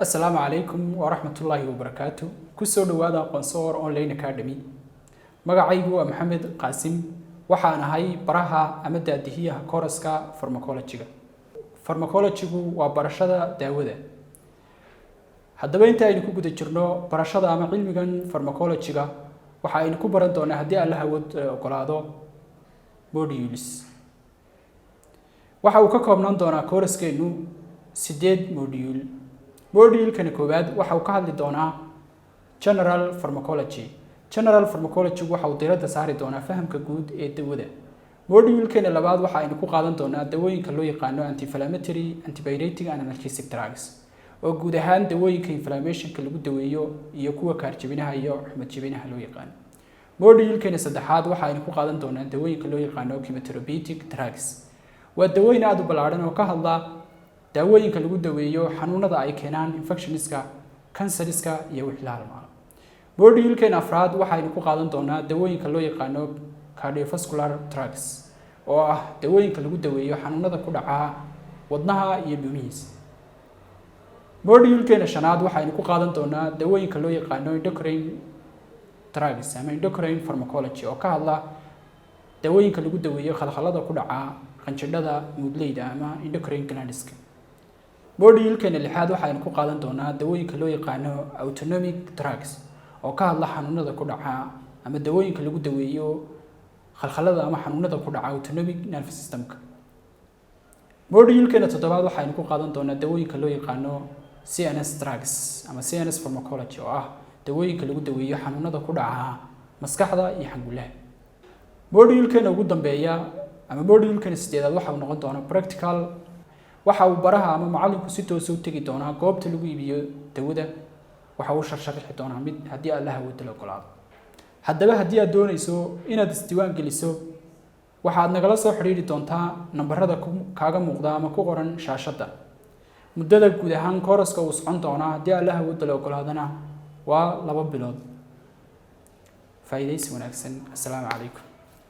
Asalaamu calaykum waraxmatullaahi wabarakaatu. Kusoo dhowaada Aqoonsoor Online Academy. Magacaygu waa Maxamed Qaasim. Waxaan ahay baraha ama daadihiyaha kooraska pharmacology-ga. Pharmacology-gu waa barashada daawada. Haddaba, inta aynu ku guda jirno barashada ama cilmigan pharmacology-ga, waxa aynu ku baran doonaa, haddii Alla awood ogolaado, modules. Waxa uu ka koobnaan doonaa kooraskeenu sideed module. Module-kani koowaad waxa uu ka hadli doonaa general pharmacology. General pharmacology waxa uu diiradda saari doonaa fahamka guud ee dawada. Module-keena labaad waxa aynu ku qaadan doonaa dawooyinka loo yaqaano anti-inflammatory, antipyretic and analgesic drugs, oo guud ahaan dawooyinka inflammationka lagu daweeyo iyo kuwa kaarjebinaha iyo xumad jebinaha loo yaqaano. Module-keena saddexaad waxa aynu ku qaadan doonaa dawooyinka loo yaqaano chemotherapeutic drugs. Waa dawooyin aada u ballaadhan oo ka hadla daawooyinka lagu daweeyo xanuunada ay keenaan infectionska, kansariska iyo wixii la halmaalo. Module-keena afraad waxaynu ku qaadan doonaa dawooyinka loo yaqaano cardiovascular drugs, oo ah dawooyinka lagu daweeyo xanuunada ku dhaca wadnaha iyo dhuumihiisa. Module-keena shanaad waxaynu ku qaadan doonaa dawooyinka loo yaqaano endocrine drugs ama endocrine pharmacology, oo ka hadla dawooyinka lagu daweeyo khalkhalada ku dhaca qanjidhada muudleyda ama endocrine glandska. Module-keena lixaad waxaynu ku qaadan doonaa dawooyinka loo yaqaano autonomic drugs, oo ka hadla xanuunada ku dhaca ama dawooyinka lagu daweeyo khalkhalada ama xanuunada ku dhaca autonomic nervous systemka. Module-keena toddobaad waxaynu ku qaadan doonaa dawooyinka loo yaqaano CNS drugs ama CNS pharmacology, oo ah dawooyinka lagu daweeyo xanuunada ku dhaca maskaxda iyo xangulaha. Module-keena ugu dambeeya ama module-keena sideedaad waxa uu noqon doonaa practical. Waxa uu baraha ama macallinku si toosa u tegi doonaa goobta lagu iibiyo dawada. Waxa uu sharsharaxi doonaa mid, haddii Allaha awoodda la ogolaado. Haddaba, haddii aad doonayso inaad isdiiwaan geliso, waxaad nagala soo xidhiidhi doontaa nambarada kaaga muuqda ama ku qoran shaashadda. Muddada guud ahaan kooraska uu socon doonaa, haddii Allaha awoodda la ogolaadana, waa 2 bilood. Faa'iidaysi wanaagsan. Assalaamu calaykum.